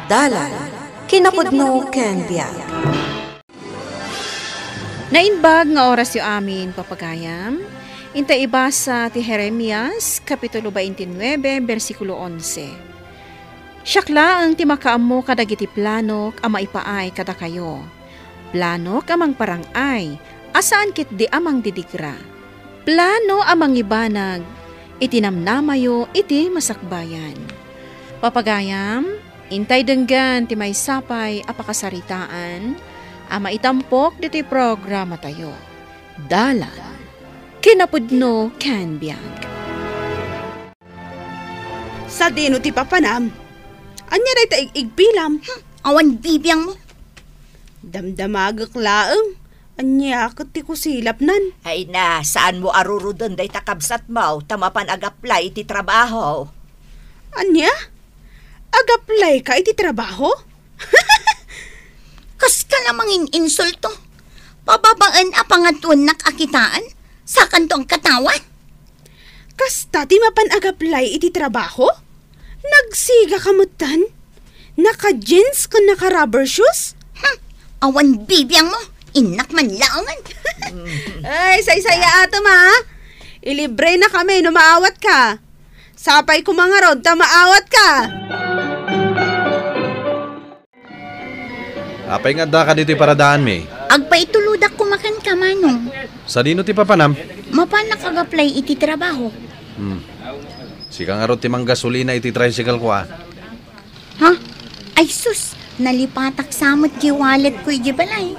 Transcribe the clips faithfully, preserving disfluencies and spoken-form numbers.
Dalan, kinapudno ken biag. Naimbag nga orasyo amin, papagayam. Inta ibasa ti Jeremias, Kapitulo twenty-nine, bersikulo onse. Siak laeng ti makaammo kadagiti planok a maipaay kadakayo. Planok a mangparang-ay, a saan ketdi a mangdidigra. Plano a mangibanag iti namnamayo iti masakbayan. Papagayam, intay denggen ti maysa pay a pakasaritaan a maitampok ditoy programatayo. Dalan, kinapudno ken biag. Sadino ti papanam? Ania dayta ig-igpilam? Hmm, awan bibiangmo. Damdamagek laeng. Ania ket ti kusilapnan? Ay na, saanmo a ruroden dayta kabsatmo ta mapan ag-apply iti trabaho. Ania? Ag-apply ka iti trabaho? Kaska la mangin-insulto. Pababaen a pangatoennak a kitaen, sakanto agkatawa. Kasta ti mapan ag-apply iti trabaho? Nagsiga ka metten? Naka-jeans ken naka-rubber shoes? Hmm, awan bibiangmo. Innak man laengen. Ay, saysayaatom, a. Ilibrenakami no maawat ka. Sapay koma ngarud ta maawat ka. Apay nga addaka ditoy paradaanmi? Agpaitulodak koma kenka, Manong. Sadino ti papanam? Mapanak ag-apply iti trabaho. Hmm. Sika ngarud ti manggasolina iti tricycle ko, a. Ha? Ay sus, nalipatak sa met ti wallet ko iti balay.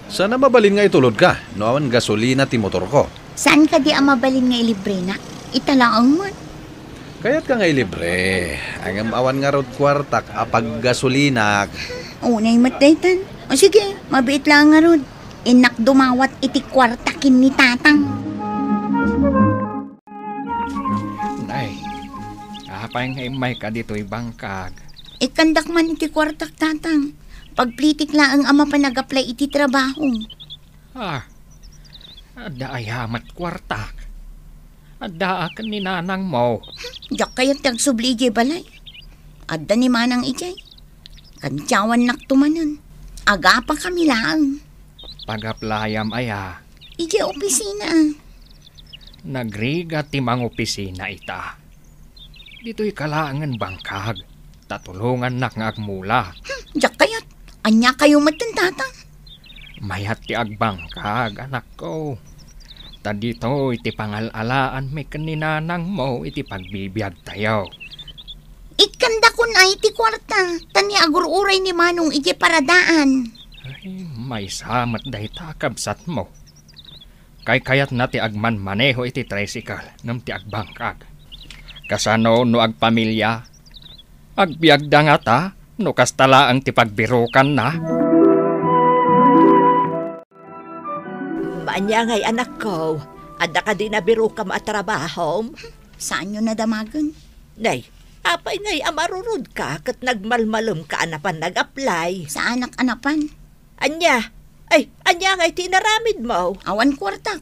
Saan a mabalin nga itulodka no awan gasolina ti motorko? Saan kadi a mabalin nga ilibrenak? Ita laeng met. Kayatka nga ilibre, ngem awan ngarud kuartak a paggasolinak. Unay met daytan. O sige, mabiit laeng ngarud. Innak dumawat iti kuarta ken ni Tatang. Nay, apay nga immayka ditoy bangkag? Ikkandak man iti kuartak, Tatang. Pagplitik laeng a mapan ag-apply iti trabaho. Ah, adda aya met kuartak? Addaak ken ni nanangmo. Diak kayat ti agsubli idiay balay. Adda ni manang idiay. Kantiawannakto manen. Agapakami laeng. Pag-applyam aya? Idiay opisina. Nagrigat ti mangopisina ita. Ditoyka laengen bangkag, ta tulongannak nga agmula. Hmm, diak kayat. Ania kayo met ken Tatang? Mayat ti agbangkag, anakko. Ta ditoy ti pangal-alaanmi ken ni nanangmo iti pagbibiagtayo. Ikkandakon ay ti kuarta, ta ni agur-uray ni Manong iti paradaan. Ay, maysa met dayta, kabsatmo. Kaykayatna ti agmanmaneho iti tricycle ngem ti agbangkag. Kasano no agpamilia? Agbiagda ngata no kasta laeng ti pagbirukanna? Ania ngay, anakko? Adda kadi nabirukam a trabahom? Saanyo nadamagen? Nay, apay ngay a marurodka ket nagmalmalemka a napan nag-apply? Saanak a napan. Ania? Ay, ania ngay ti inaramidmo? Awan kuartak.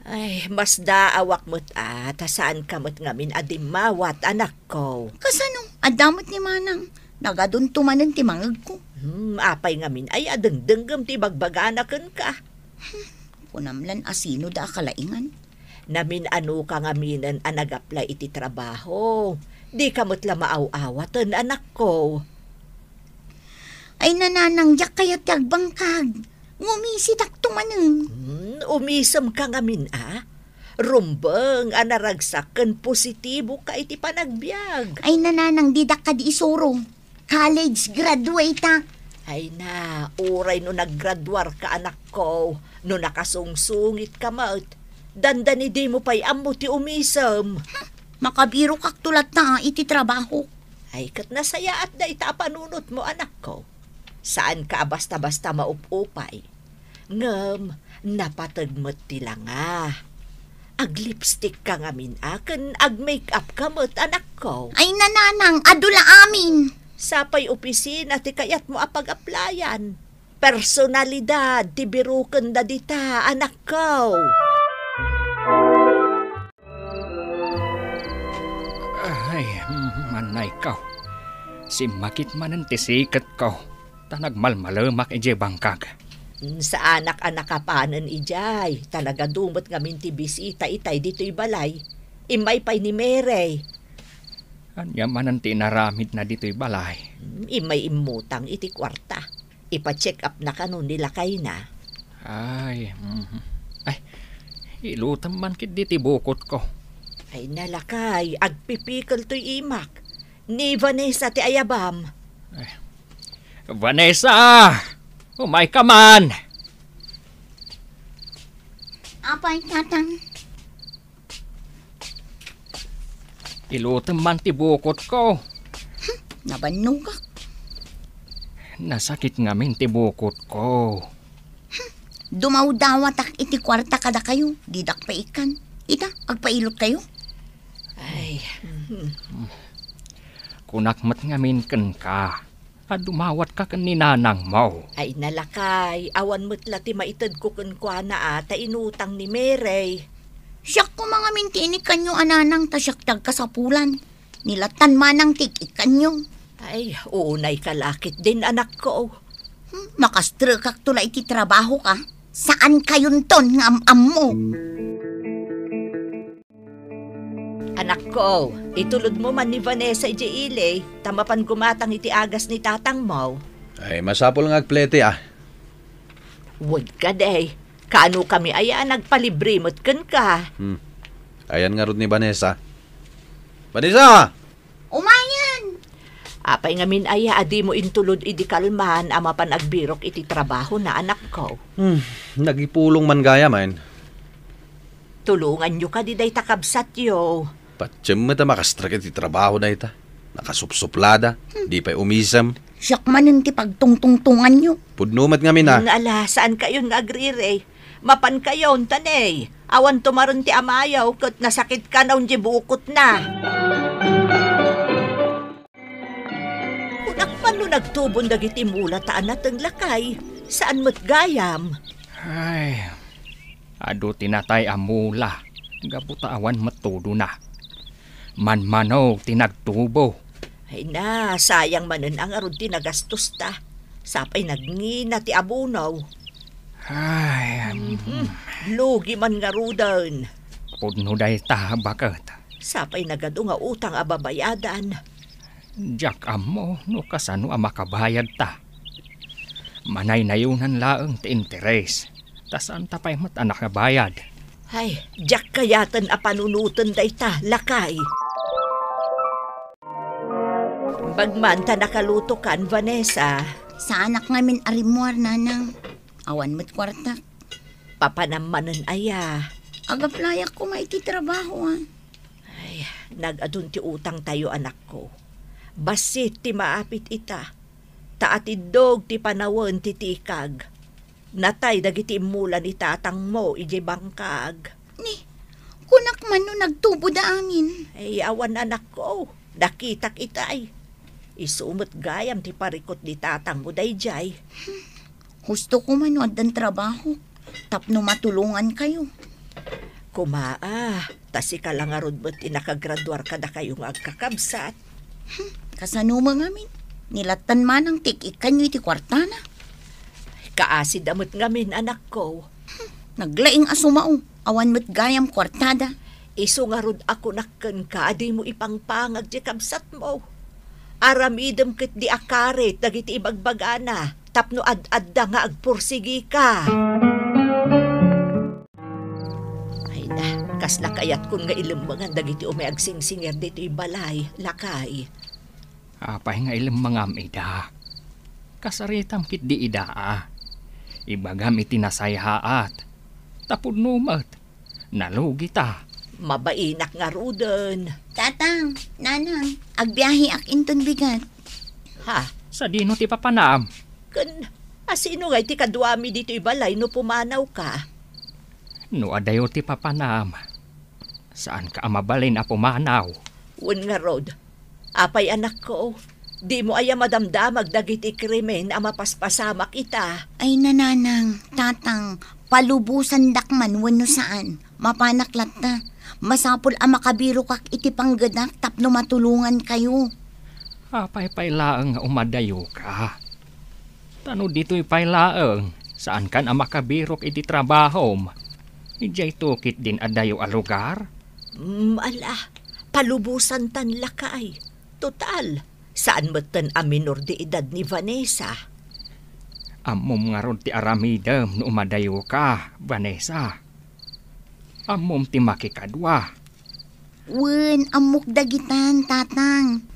Ay, masdaawak met a, ta saanka met ngamin a dimmawat, anakko. Kasano? Adda met ni Manang. Nagadunto manen ti mangegko. Hmm, apay ngamin ay a dengdenggem ti ibagbagana kenka? Hmm, kunam lan a sino da a kalaingan. Namin-anoka ngaminen a nag-apply iti trabaho. Dika met la maaw-awaten, anakko. Ay, nanang, diak kayat ti agbangkag. Ngumisitakto manen. Hmm, umisemka ngamin a? Rumbeng a naragsak ken positiboka iti panagbiag. Ay, nanang, didak kadi isuro. College graduate ak. Ay na, uray no naggraduarka, anakko, no nakasungsungitka met, dandani dimo pay ammo ti umisem. Hmm, makabirokakto latta iti trabaho. Ay, ket nasayaat dayta a panunotmo, anakko. Saanka a basta-basta maup-upay. Ngem napateg met ti langa. Aglipstick ka ngamin a ken agmake-up ka met, anakko. Ay, nanang, adu la amin. Sapay opisina ti kayatmo a pag-applyan. Personalidad ti birukenda dita, anakko. Ay, manaykaw. Simmakit manen ti siketko, ta nagmalmalemak idiay bangkag. Saanak a nakapanen idiay, ta nagadu met ngamin ti bisita itay ditoy balay. Immay pay ni Mary. Ania manen ti inaramidna ditoy balay? Immay immutang iti kuarta. Ipa-check up na kano ni lakayna. Ay, mhm. Ay, ilutem man ketdi ti bukotko. Ay, nalakay, agpipikeltoy imak. Ni Vanessa ti ayabam. Ay. Vanessa! Umayka man! Apay, Tatang? Ilutem man ti bukotko. Nabannogak. Nasakit ngamin ti bukotko. Dumawdawatak iti kuarta kadakayo, didak pay ikkan. Ita, agpailotkayo. Ay. Kunak met ngamin kenka a dumawatka ken ni nanangmo. Ay, nalakay, awan met la ti maitedko kenkuana a ta inutang ni Mary. Siak koma ngamin ti inikkanyo a nanang ta siak ti agkasapulan. Ni lattan manang ti ik-ikkanyo. Ay, unayka la ketdin, anakko. Hmm, makastrekakto la iti trabahoka. Saankayonton nga am-ammo. Anakko, itulodmo man ni Vanessa idiay ili, ta mapan gumatang iti agas ni tatangmo. Ay, masapul nga agplete, a. Wen kadi, kaanokami aya a nagpalibre met kenka? Hmm. Ayan ngarud ni Vanessa. Vanessa! Umayen! Apay ngamin aya a dimo intulod idi kalman a mapan agbirok iti trabahona, anakko? Hmm, nagipulong man gayam. Tulonganyo kadi dayta kabsatyo. Patiem met a makastrek iti trabaho dayta. Nakasupsuplada, di pay umisem. Siak manen ti pagtungtungtonganyo. Pudno met ngamin, a. Ala, saankayon nga agriri. Mapankayon, ta ne, awan tumaren ti amayo ket nasakit kanayon diay bukotna. Kunak man no nagtubon dagiti mula ta anateng, lakay, saan met gayam? Ay, adu ti natay a mula, gapu ta awan met tudona. Manmano ti nagtubo. Ay na, sayang manen a ngarud ti nagastosta. Sapay nagngina ti abono. Ay, mhm. Lugi man ngaruden. Pudno dayta, baket. Sapay nagadu nga utang a babayadan. Diak ammo no kasano a makabayadta. Manaynayonan laeng ti interes, ta saanta pay met a nakabayad. Ay, diak kayaten a panunoten dayta, lakay. Bagman ta nakalutokan, Vanessa. Saanak ngamin a rimmuar, nanang. Awan met kuartak. Papanam manen aya? Agaplayak koma iti trabaho, a. Ay, nag-adun ti utangtayo, anakko. Bassit ti maapit ita, ta atiddog ti panawen ti tikag. Natay dagiti immula ni tatangmo idiay bangkag. Ni, kunak man no nagtuboda amin. Ay, awan, anakko. Nakitak itay. Isu met gayam ti parikut ni tatangmo daydiay. Husto koma no addan trabaho tapno matulongankayo. Koma, a, ta sika la ngarud met ti nakagraduar kadakayo nga agkakabsat. Hmm, kasano man ngamin? Ni lattan manang ti ik-ikkanyo iti kuartana. Kaasida met ngamin, anakko. Hmm, naglaing a sumao. Awan met gayam kuartada. Isu ngarud a kunak kenka a dimo ipangpangag ti kabsatmo. Aramidem ketdi a karit dagiti ibagbagana tapno ad-adda nga agpursigika. Ay na, kasla kayatkon nga ilemmengan dagiti umay agsingsingir ditoy balay, lakay. Apay nga ilemmengam ida? Kasaritam ketdi ida, a. Ibagam iti nasayaat. Ta pudno met. Nalugita. Mabainak ngaruden. Tatang, nanang, agbiaheak inton bigat. Ha? Sadino ti papanam? Ken, asino ngay ti kaduami ditoy balay no pumanawka? No adayo ti papanam, saanka a mabalin a pumanaw. Wen ngarud, apay, anakko, dimo aya madamdamag dagiti krimen a mapaspasamak ita? Ay, nananang, tatang, palubosandak man wenno saan, mapanak latta. Masapul a makabirokak iti panggedak tapno matulongankayo. Apay pay laeng nga umadayoka? Ta no ditoy pay laeng, saankan a makabirok iti trabahom. Idiay tukit din adayo a lugar? Mm, ala, palubosantan lakay. Total, saan metten a minor di edad ni Vanessa. Ammom ngarud ti aramidem no umadayoka, Vanessa. Ammom ti makikadua. Wen, ammok dagitan, Tatang.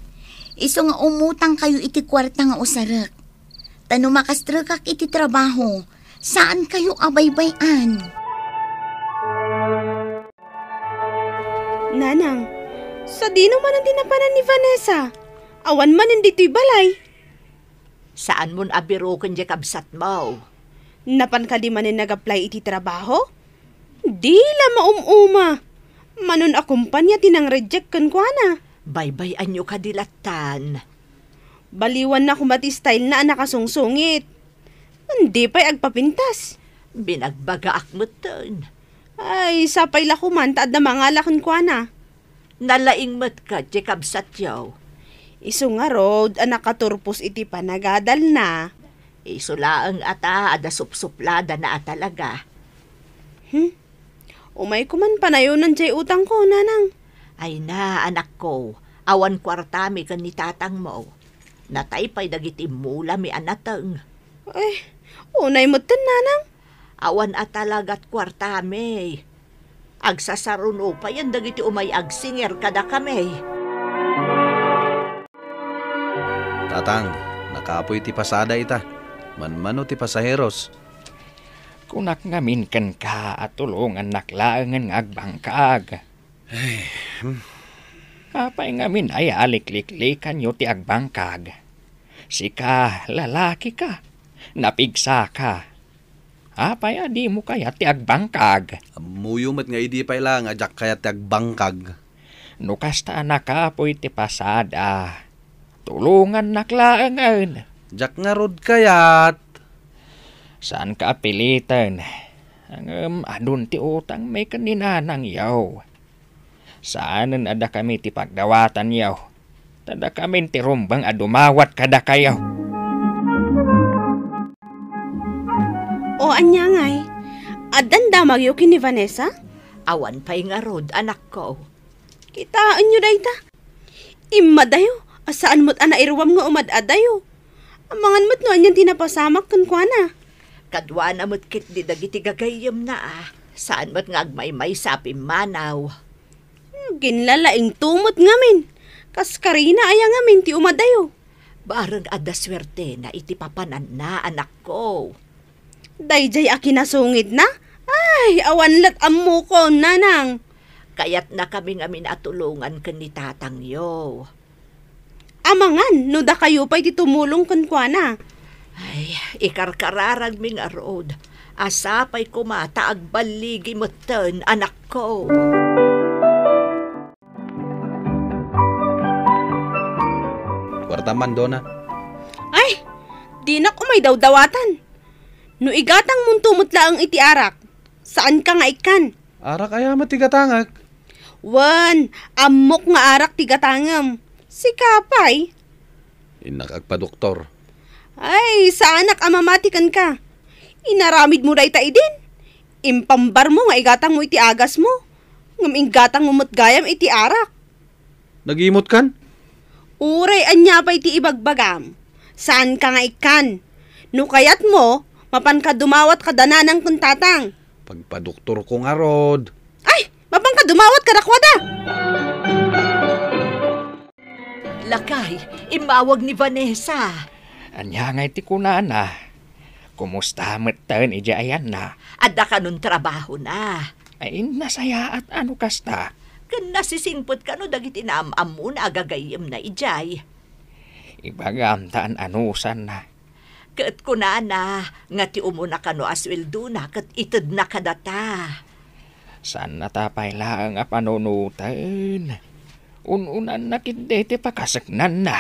Isu nga umutangkayo iti kuarta nga usarek. Ta no makastrekak iti trabaho, saankayo a baybay-an. Nanang, sadino manen ti napanan ni Vanessa? Awan manen ditoy balay. Saanmon a biroken diay kabsatmo? Napan kadi manen nag-apply iti trabaho? Di la maum-uma. Manon a kumpania ti nang-reject kenkuana? Baybay-anyo kadi lattan. Baliwanna koma ti style na a nakasungsungit. Di pay agpapintas. Binagbagaak metten. Ay, sapay la koman ta adda mangala kenkuana. Nalaing met ket ti kabsatyo. Isu ngarud a nakaturpos iti panagadalna. Isu laeng ata a da supsupladana a talaga. Hmm? Umay koman panayonan diay utangko, nanang. Ay na, anakko, awan kuartami ken ni tatangmo. Natay pay dagiti immulami a nateng. Eh, unay metten, nanang. Awan a talagat kuartami. Agsasaruno payen dagiti umay agsinger kadakami. Tatang, nakapoy ti pasada ita. Manmano ti pasaheros? Kunak ngamin kenka a tulongannak laengen nga agbangkag. Ay, hmm. Apay ngamin aya a likliklikanyo ti agbangkag? Sika, lalakika. Napigsaka. Apay a dimo kayat ti agbangkag? Ammoyo met nga idi pay la nga diak kayat ti agbangkag. No kasta a nakapoy ti pasada, tulongannak laengen. Diak ngarud kayat. Saanka a piliten. Ngem adun ti utangmi ken ni nanangyo. Saanen a dakami ti pagdawatanyo. Ta dakamin ti rumbeng a dumawat kadakayo. O ania ngay? Addan damagyo ken ni Vanessa? Awan pay ngarud, anakko. Kitaenyo dayta. Immadayo, a saan met a nairuam nga umad-adayo. Amangan met no anian ti napasamak kenkuana. Kaduana met ketdi dagiti gagayyemna a. Saan met nga agmaymaysa a pimmanaw. Ginlalaingto met ngamin. Kas karina aya ngamin ti umadayo. Bareng adda suertena iti papananna, anakko. Daydiay a kinasungitna? Ay, awan lat ammokon, nanang. Kayatnakami ngamin a tulongan ken ni tatangyo. Amangan no dakayo pay ti tumulong kenkuana. Ay, ikarkararagmi ngarud. A sapay koma ta agballigi metten, anakko. Kuartam man, Dona. Ay, dinak umay dawdawatan. No igatangmonto met laeng iti arak, saanka nga ikkan. Arak aya met ti gatangek? Wen, ammok nga arak ti gatangem. Sika pay? Innak agpadoktor. Ay, saanak a mamati kenka. Inaramidmo dayta idin. Impambarmo nga igatangmo iti agasmo. Ngem inggatangmo met gayam iti arak. Nagimotkan? Uray ania pay ti ibagbagam, saanka nga ikkan. No kayatmo, mapanka dumawat kada nanang ken tatang. Pagpadoktorko ngarud. Ay, mapanka dumawat kadakuada! Lakay, immawag ni Vanessa. Ania ngay ti kunana? Kumusta metten idiay ayanna? Adda kanon trabahona? Ay, nasayaat a no kasta. Ken nasisingpet kano dagiti naam-ammona a gagayyemna idiay? Ibagam ta an-anusanna. Ket kunana nga ti umuna kano a sueldona ket itedna kadata. Saanna ta pay laeng a panunoten. Un-unanna ketdi ti pakaseknanna.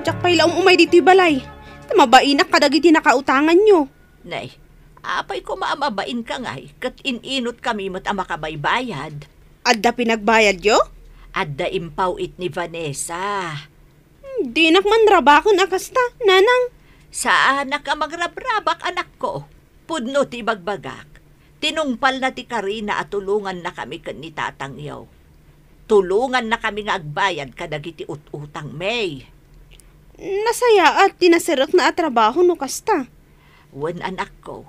Diak pay la um-umay ditoy balay. Ta mabainak kadagiti nakautanganyo. Nay, apay koma a mabainka ngay, ket in-inutkami met a makabaybayad. Adda pinagbayadyo? Adda impaw-it ni Vanessa. Dinak manrabaken a kasta, nanang. Saanak a mangrabrabak, anakko. Pudno ti ibagbagak. Tinungpalna ti karina a tulongannakami ken ni tatangyo. Tulongannakami nga agbayad kadagiti ut-utangmi. Nasayaat ti naserrekna a trabaho no kasta. Wen, anakko,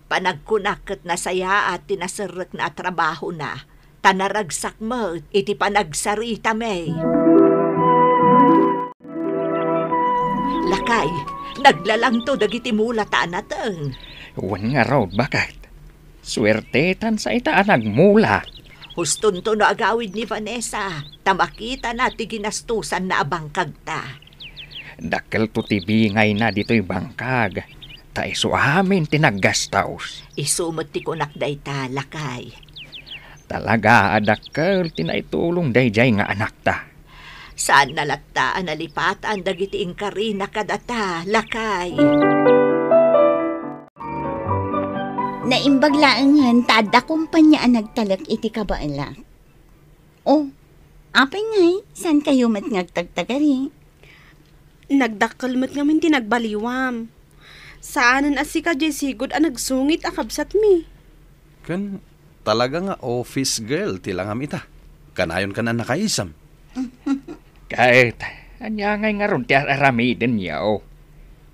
panagkunak ket nasayaat ti naserrekna a trabahona, ta naragsak met iti panagsaritami. Lakay, naglalangto dagiti mula ta anateng. Wen ngarud, baket. Suertetan sa ita a nagmula. Hustonto no agawid ni Vanessa, ta makitana ti ginastosanna a bangkagta. Dakkelto ti bingayna ditoy bangkag, ta isu amin ti naggastos. Isu met ti kunak dayta, lakay. Talaga a dakkel ti naitulong daydiay nga anakta. Saanna latta a nalipatan dagiti inkarina kadata, lakay. Naimbag laengen ta adda kompania a nagtalek iti kabaelak. Oh, apay ngay, saan kayo met nga agtagtagari? Nagdakkel met ngamin ti nagbaliwam. Saanen a sika diay sigud a nagsungit a kabsatmi. Ken talaga nga office girl ti langam ita. Kanayon kan a nakaisem. Ket, ania ngay ngarud ti ar-aramidenyo?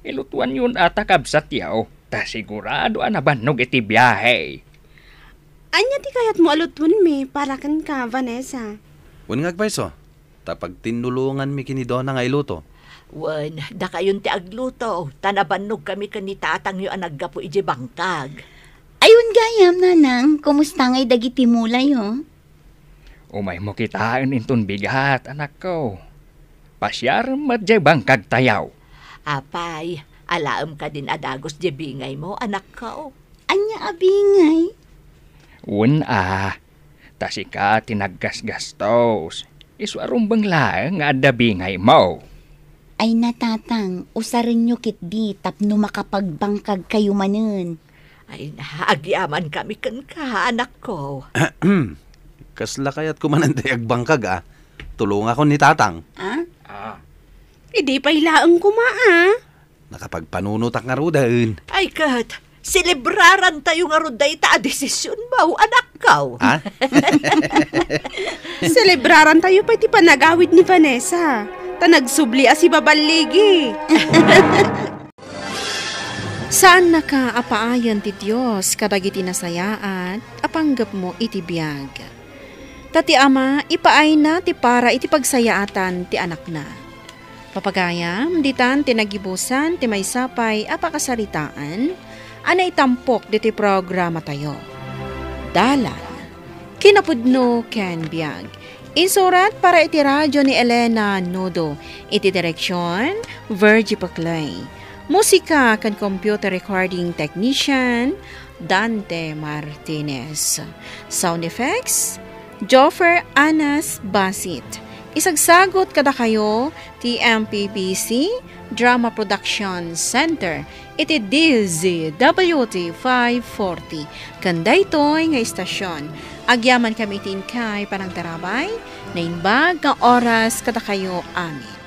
Ilutuanyon a ta kabsatyo, ta sigurado a nabannog iti biahe. Ania ti kayatmo a lutuenmi para kenka, Vanessa? Wen nga agpayso, ta pagtinnulonganmi ken ni Dona nga iluto. Wen, dakayon ti agluto, ta nabannogkami ken ni tatangyo a naggapu idiay bangkag. Ay, wen gayam, nanang, kumusta ngay dagiti mulayo? Umaymo kitaen inton bigat, anakko. Pasiarem met diay bangkagtayo. Apay, alaem kadin a dagus diay bingaymo, anakko? Ania a bingay? Wen a, ta sika ti naggasgastos. Isu a rumbeng laeng nga adda bingaymo. Ay, natatang, usarenyo ketdi tapno makapagbangkagkayo manen. Ay, agyamankami kenka, anakko. Kasla kayatko manen ti agbangkag a. Tulongakon ni tatang. Ah? Ah. Idi pay laeng koma, ah. Nakapagpanunotak ngaruden. Ay, ket, selebrarantayo ngarud dayta a desisionmo, anakko. Ha? Selebrarantayo pay ti panagawid ni Vanessa. Ta nagsubli a sibaballigi. Saannaka a paayen ti Dios kadagiti nasayaat a panggepmo iti biag. Ta ti Ama, ipaayna ti para iti pagsayaatan ti Anakna. Papagayam, ditan ti nagibusan ti maysa pay a pakasaritaan a naitampok ditoy programatayo. Dalan. Kinapudno ken biag. Insurat para iti radyo ni Elena Nodo. Iti direksyon, Virgie Paclay. Musika ken computer recording technician, Dante Martinez. Sound effects, Joffer Anas Basit. Isagsagot kadakayo ti M P B C Drama Production Center iti D Z W T five forty. Ken daytoy nga istasyon, agyamankami iti inkay panangtarabay, naimbag nga oras kadakayo amin.